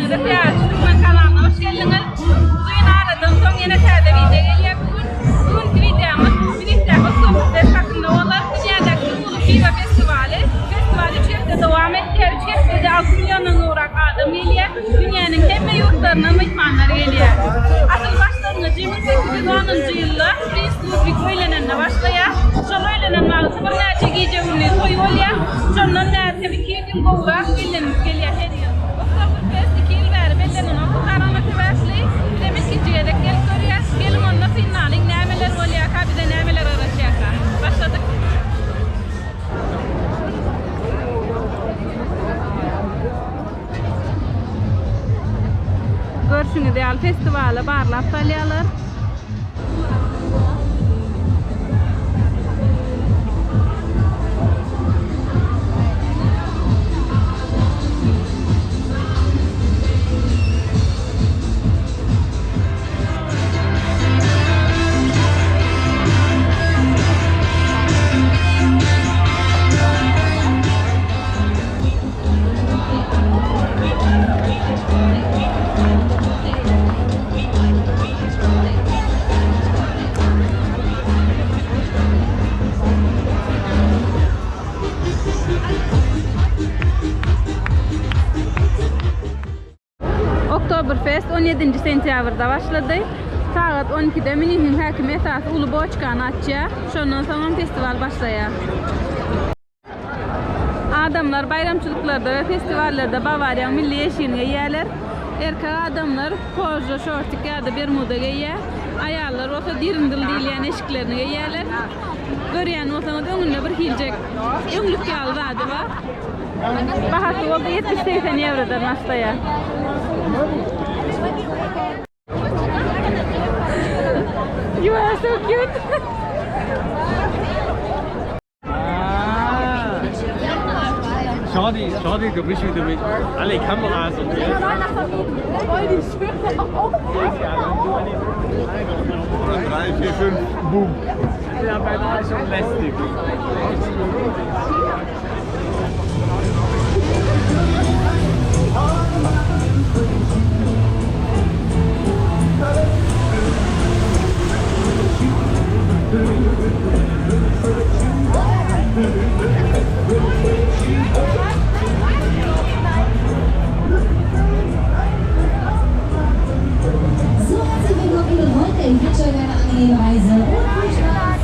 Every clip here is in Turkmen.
Hemmäňize Syýahatçy Türkmen kanalyna hoş geldiňiz. Uzyn aradan soň ýene täze wideo gelýär bu gün. Bu günki wideomyz Münihde Oktoberfest hakynda bolar. Dünýädäki iň uly piwo festiwaly. Festiwal üç hepde dowam etýär. Üç hepdede 6 milliondan gowrak adam gelýär. Dünýäniň hemme ýurtlaryndan myhmanlar gelýär. Asyl başlangyjy 1810-njy ýylda Prins Ludwig öýlenende başlaýar. Şol öýlenen wagty birnäçe gije-gündiz toý bolýar. Şondan bäri hem 200 ýyl gowrak bellenilip gelýär her ýyl. Oktoberfest iki ýyl bäri bellenenok bu korona sebäpli. Bizem ilkinji gezek gelip görýäs. Geliň onda synlalyň nämeler bolýarka, bize nämeler garaşýarka. Başladyk. Görşüňiz ýaly festiwala barlap salýarlar. Oktoberfest 17-nji sentýabrda başlady. Sagat 12-de Münihniň häkimi esasy uly boçkany açýar. Şondan soňam festiwal başlaýar. Adamlar baýramçylyklarda we festiwallarda Bawariýaň milli eşigini geýýärler. Erkek adamlar koža şortik ýa-da bermuda geýýär. Aýallar bolsa dirndl diýilýän eşiklerini geýýärler. Görýän bolsaňyz öňünde bir hiljek öňlük ýaly zady bar. Bahasy bolsa 70-80 ýewrodan başlaýar. You are so cute. Schade, schade, du bist wieder mit alle Kameras und jetzt. Drei, vier, fünf, boom. Ja, beinahe schon lästig. So, herzlich willkommen liebe Freunde. Ich wünsche euch eine angenehme Reise und viel Spaß.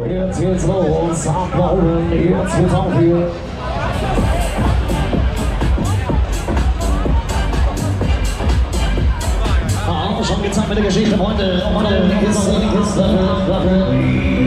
Jetzt geht's los, abbauen, jetzt geht's auf hier. Ah, schon gezeigt mit der Geschichte, Freunde. Freunde, Kiste, Kiste, Kiste.